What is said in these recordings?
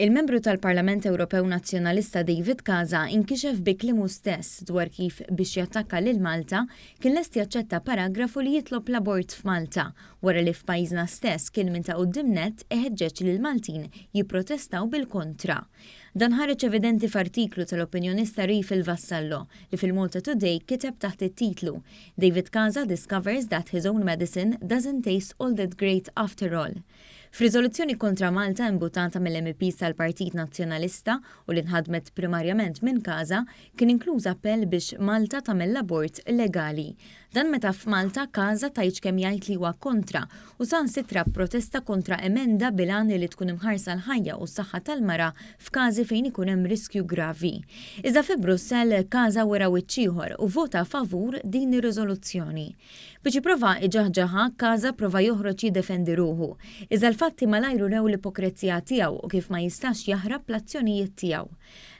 Il-Membru tal-Parlament Ewropew Nazzjonalista David Casa inkixef bi kliemu stess dwar kif biex jattakka lil Malta kien lest jaċċetta paragrafu li jitlob l-abort f'Malta wara li f'pajjiżna stess kien minn ta' quddiem nett iħeġġeġ lill-Maltin jipprotestaw bil-kontra. Dan ħareġ evidenti f'artiklu tal-opinjonista Rafel Vassallo li fil-Malta Today kiteb taħt it-titlu "David Casa discovers that his own medicine doesn't taste all that great after all". F'riżoluzzjoni kontra Malta imbuttata mill-MEPs tal-Partit Nazzjonalista u li nħadmet primarjament minn Casa kien inkluż appell biex Malta tagħmel l-abort legali. Dan meta f'Malta Casa tgħidx kemm jgħid li huwa kontra u saħansitra protesta kontra emenda bil-għan li tkun imħarsa l-ħajja u s-saħħa tal-mara f'każi fejn ikun hemm riskju gravi. Iżda fi Brussell Casa wera wiċċ ieħor u vota favur din ir-riżoluzzjoni. Biex jipprova iġaħġaħha, Casa prova joħroġ jiddefendi ruħu. Iżda l-fatti malajr urew l-ipokrezija tiegħu u kif ma jistax jaħrab l-azzjonijiet tiegħu.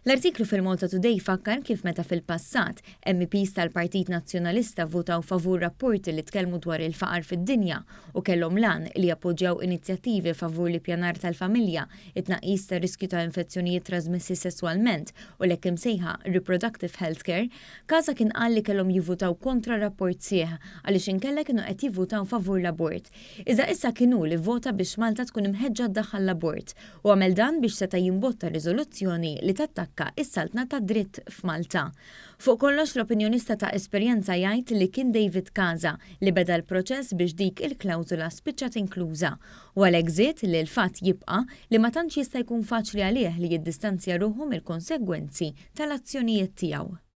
L-artiklu fil-Malta Today fakkar kif meta fil-passat MEPs tal-Partit Nazzjonalista votaw favur rapporti li tkellmu dwar il-faqar fid-dinja u kellhom l-għan li jappoġġjaw inizjattivi favur l-ippjanar tal-familja, it-tnaqqis ta' riskju ta' infezzjonijiet trasmessi sesswalment u l-hekk imsejħa reproductive healthcare, Casa kien qal li kellhom jivvutaw kontra rapport sħiħ għaliex inkella kienu qed jivvutaw favur l-abort. Iżda issa kien hu li vota biex Malta tkun imħeġġa ddaħħal l-abort u għamel dan biex seta' jimbotta riżoluzzjoni li tattakka is-saltna tad-dritt f'Malta. Fuq kollox, l-opinjonista ta' esperjenza jgħid li kien David Casa li beda l-proċess biex dik il-klawżola spiċċat inkluża u għalhekk żied li l-fatt jibqa' li ma tantx jista' jkun faċli għalih li jiddistanzja ruħu mill-konsegwenzi tal-azzjonijiet tiegħu.